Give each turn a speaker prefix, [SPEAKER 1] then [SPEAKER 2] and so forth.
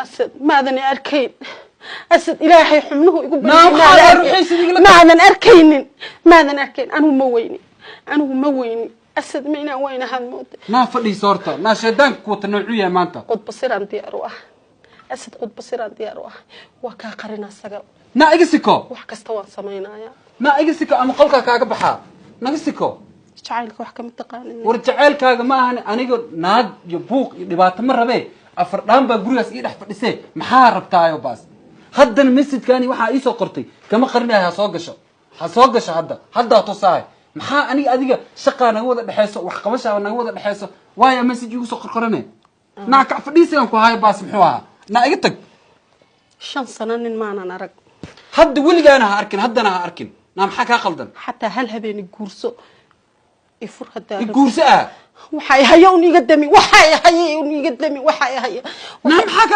[SPEAKER 1] Asad, maadan i arkayn. Asad, Ilaahay xubnuhu igu
[SPEAKER 2] Naa,
[SPEAKER 1] bariyay,
[SPEAKER 2] maxaa
[SPEAKER 1] maadan
[SPEAKER 2] ruuxiisa igala
[SPEAKER 1] maadan arkaynin, maadan arkayn. Anigu ma weyni, anigu ma weyni. Asad, ma inaan weynahaad mooda?
[SPEAKER 2] Naa, fadhiisa horta. Naa, shaydaanka ku wata noocuu yahay maanta?
[SPEAKER 1] Qudba siraan diyaar u ah, Asad, qudba siraan diyaar u ah. Waa kaa qarinaa, Sagal.
[SPEAKER 2] Naa, iga siko.
[SPEAKER 1] Wax kasta waan samaynayaa.
[SPEAKER 2] Naa, iga siko ama qolkaa kaaga baxaa. Naga siko.
[SPEAKER 1] Jacaylka wax kama taqaanin.
[SPEAKER 2] War, jaceylkaaga ma ahan. Aniga naag iyo buuq iyo dhibaato ma rabee. Afar dhaan baa gurigaas ii dhex fadhisee. Maxaa rabtaayo baas? Haddana message-kaani waxaa iisoo qortay kama qarinaya. Ha soo gasho, ha soo gasho hadda, haddaa tusaahay. Maxaa aniga adiga shaqaa naga wada dhexeyso, wax qabashaa naga wada dhexeyso? Waayo message igu soo qorqorane. Naa, kac, fadhiisigan ku hayo. Baas muxuu ahaa? Naa, iga tag.
[SPEAKER 1] 5 sano nin maanan arag.
[SPEAKER 2] Hadda weligaana ha arkin, haddana ha arkin. Naa, maxaa kaa qaldan?
[SPEAKER 1] Xataa hal habeeni guurso, ifur haddaa
[SPEAKER 2] I guurso ah.
[SPEAKER 1] Waxay haya un iga dami, waxay haya un iga dami, waxay haya.
[SPEAKER 2] Naa, maxaa?